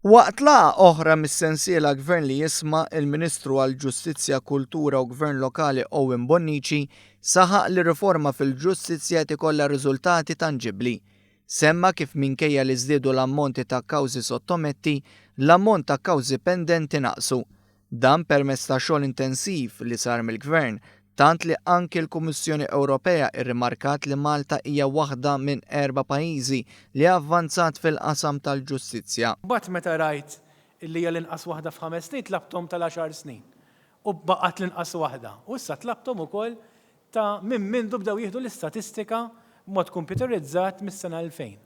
Waqt laqgħa oħra mis-sensiela Gvern li Jisma', il-Ministru għall-Ġustizzja, Kultura u Gvern Lokali Owen Bonnici saħaq li riforma fil-ġustizzja qed ikollha riżultati tanġibbli. Semma kif minkejja li żdiedu l-ammonti ta' kawżi sottometti, l-ammont ta' kawżi pendenti naqsu. Dan permezz ta' xogħol intensiv li sar mill-Gvern, tant li anki l-Kummissjoni Ewropea rrimarkat li Malta hija waħda minn erba' pajjiżi li avvanzat fil-qasam tal-ġustizzja. Mbagħad meta rajt li hija l-inqas waħda f'ħames snin tlabthom tal-għaxar snin u baqgħet l-inqas waħda. U issa tlabthom ukoll ta' minn mindu bdew jieħdu l-istatistika b'mod kompjuterizzat mis-sena 2000.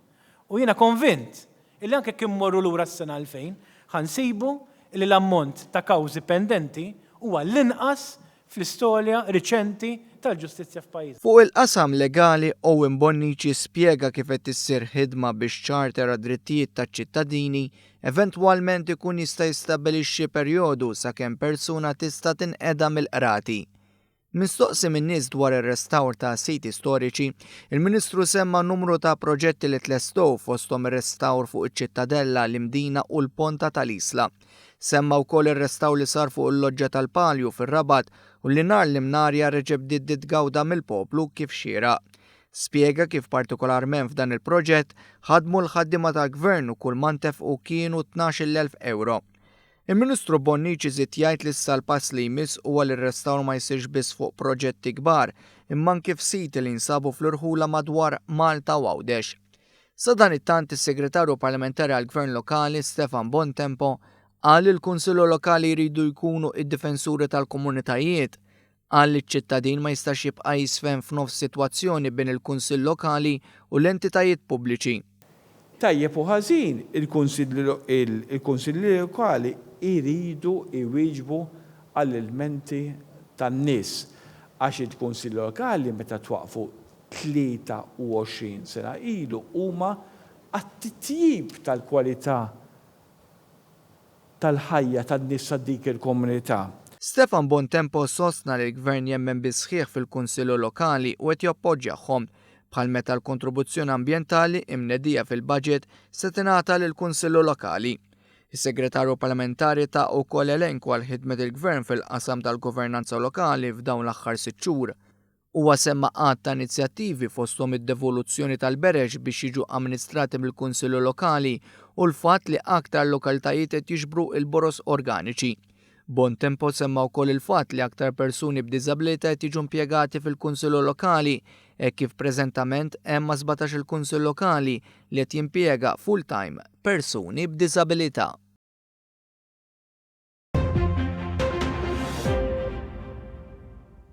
U jiena konvint illi anke jekk immorru lura s-sena 2000, ħa nsibu illi l-ammont ta' kawżi pendenti huwa l-inqas fl-istorja riċenti tal-ġustizzja f'pajjiżna. Fuq il-qasam legali, Owen Bonnici spjega kif qed issir ħidma biex Charter għad-Drittijiet taċ-Ċittadini eventwalment ikun jista' jistabbilixxi perjodu sakemm persuna tista' tinqeda mill-qrati. Mistoqsi min-nies dwar ir-restawr ta' siti storiċi, il-Ministru semma numru ta' proġetti li tlestow fosthom ir-restawr fuq iċ-Ċittadella, l-Imdina u l-Ponta tal-Isla. Semma wkoll ir-restawr li sar fuq il-Loġġa tal-Palju fir-Rabat u li nhar l-Imnarja reġgħet bdiet titgawda mill-poplu kif xieraq. Spjega kif partikolarment f'dan il-proġett ħadmu l-ħaddiema tal-Gvern u kull ma ntefqu kienu 12,000 ewro. Il-Ministru Bonnici żied jgħid li issa l-pass li jmiss huwa li r-restawr ma jsirx biss fuq proġetti kbar, imma anki f'siti li jinsabu fl-irħula madwar Malta u Għawdex. Sadanittant, is-Segretarju Parlamentari għall-Gvern Lokali, Stefan Bontempo, qal li l-Kunsilli Lokali jridu jkunu id-difensuri tal-komunitajiet. Qal li ċ-ċittadin ma jistax jibqa' jiżfen f'nofs sitwazzjoni bejn il-Kunsill Lokali u l-entitajiet pubbliċi. Tajjeb u ħażin, il-Kunsilli Lokali jridu jwieġbu għall-ilmenti tan-nies għax il-Kunsilli Lokali meta twaqqfu 23 sena ilu huma għat-titjib tal-kwalità tal-ħajja tan-nies ta' dik il-komunità. Stefan Bontempo sostna li l-Gvern jemmen bis-sħiħ fil-Kunsilli Lokali u qed jappoġġjahom, bħal meta l-kontribuzzjoni ambjentali imnedija fil-budget se tingħata lill-Kunsilli Lokali. Is-Segretarju Parlamentari ta wkoll elenku għal ħidmet il-Gvern fil-qasam tal-governanza lokali f'dawn l-aħħar sitt xhur. Huwa semma għadd ta' inizjattivi fosthom id-devoluzzjoni tal-bereġ biex jiġu amministrati mill-Kunsilli Lokali u l-fatt li aktar lokalitajiet qed jiġbru l-boroż organiċi. Bontempo semma wkoll il-fatt li aktar persuni b'diżabilità qed jiġu impjegati fil-Kunsilli Lokali hekk kif preżentament hemm ma' 17-il Kunsill Lokali li qed jimpjega full-time persuni b'diżabilità.